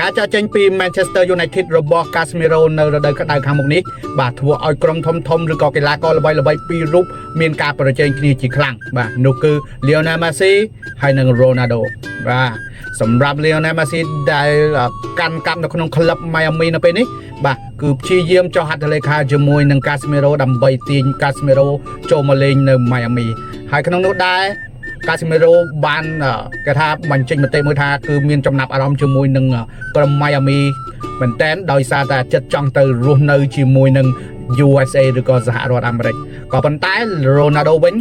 ការចាក់ចេញពី Manchester United របស់ Casemiro នៅរដូវក្តៅខាងមុខនេះបាទធ្វើឲ្យក្រុមធំធំឬក៏កីឡាករល្បីៗពីររូបមានការប្រជែងគ្នាជាខ្លាំងបាទនោះគឺ Lionel Messi ហើយនិង Ronaldo បាទសម្រាប់ Lionel Messi ដែលកាន់កាប់នៅក្នុងក្លឹប Miami នៅពេលនេះបាទគឺព្យាយាមចុះហត្ថលេខាជាមួយនឹង Casemiro ដើម្បីទាញ Casemiro ចូលមកលេងនៅ Miami ហើយក្នុងនោះដែរ កាស៊ីមេរ៉ូបានគេថាបញ្ចេញមតិមួយថាគឺមានចំណាប់អារម្មណ៍ជាមួយនឹងក្រុម Miami មែនតែនដោយសារតែចិត្តចង់ទៅរស់នៅជាមួយនឹង USA ឬក៏សហរដ្ឋអាមេរិកក៏ប៉ុន្តែ Ronaldo វិញ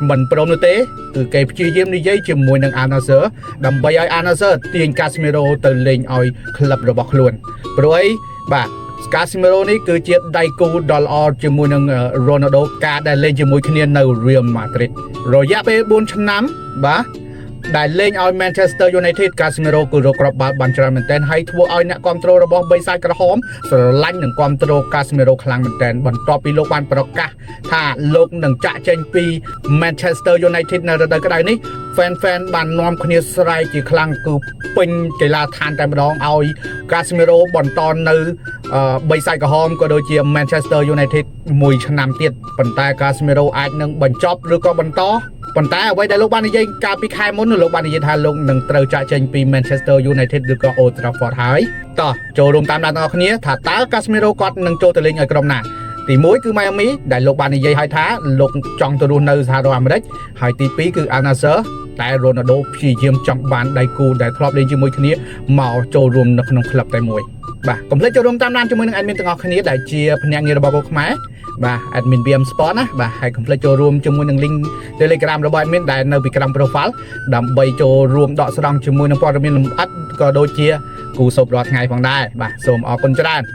មិនព្រមនោះទេគឺគេព្យាយាមនិយាយជាមួយនឹង Al Nassr ដើម្បីឲ្យ Al Nassr ទាញកាស៊ីមេរ៉ូទៅលេងឲ្យក្លឹបរបស់ខ្លួនព្រោះអីបាទកាស៊ីមេរ៉ូនេះគឺជាដៃគូដ៏ល្អជាមួយនឹង Ronaldo ការដែលលេងជាមួយគ្នានៅ Real Madrid រយៈពេល4ឆ្នាំបាទដែលលេងឲ្យ Manchester United កាស៊ីមេរ៉ូគឺរកគ្រាប់បាល់បានច្រើនមែនទែនហើយធ្វើឲ្យអ្នកគាំទ្ររបស់បិសាចក្រហមស្រឡាញ់និងគាំទ្រកាស៊ីមេរ៉ូខ្លាំងមែនទែនបន្ទាប់ពីលោកបានប្រកាសថាលោកនឹងចាក់ចេញពី Manchester United នៅរដូវក្តៅនេះ fan fan បាននាំគ្នាស្រែកជាខ្លាំងគឺពេញកីឡាដ្ឋានតែម្ដងឲ្យកាស៊ីមេរ៉ូបន្តនៅបិសាចក្រហមក៏ដូចជា Manchester United មួយឆ្នាំទៀតប៉ុន្តែកាស៊ីមេរ៉ូអាចនឹងបញ្ចប់ឬក៏បន្តប៉ុន្តែអ្វីដែលលោកបាននិយាយកាលពីខែមុនលោកបាននិយាយថាលោកនឹងត្រូវចាក់ចេញពី Manchester United ឬក៏ Old Trafford ហើយតោះចូលរួមតាមដានទាំងអស់គ្នាថាតើកាស៊ីមេរ៉ូគាត់នឹងចូលទៅលេងឲ្យក្រុមណាទី1គឺ Miami ដែលលោកបាននិយាយឲ្យថាលោកចង់ទៅរស់នៅសហរដ្ឋអាមេរិកហើយទី2គឺ Al Nassr តែ Ronaldo ព្យាយាមចង់បានដៃគូដែលធ្លាប់លេងជាមួយគ្នាមកចូលរួមនៅក្នុងក្លឹបតែមួយបាទកុំភ្លេចចូលរួមតាមដានជាមួយនឹង admin ទាំងអស់គ្នាដែលជាភ្នាក់ងាររបស់កូខ្មែរបាទ admin BM Sport ណាបាទហើយកុំភ្លេចចូលរួមជាមួយនឹង link Telegram របស់ admin ដែលនៅពីក្រោម profile ដើម្បីចូលរួមដកស្រង់ជាមួយនឹងព័ត៌មានលម្អិតក៏ដូចជាគូសពរាល់ថ្ងៃផងដែរបាទសូមអរគុណច្រើន។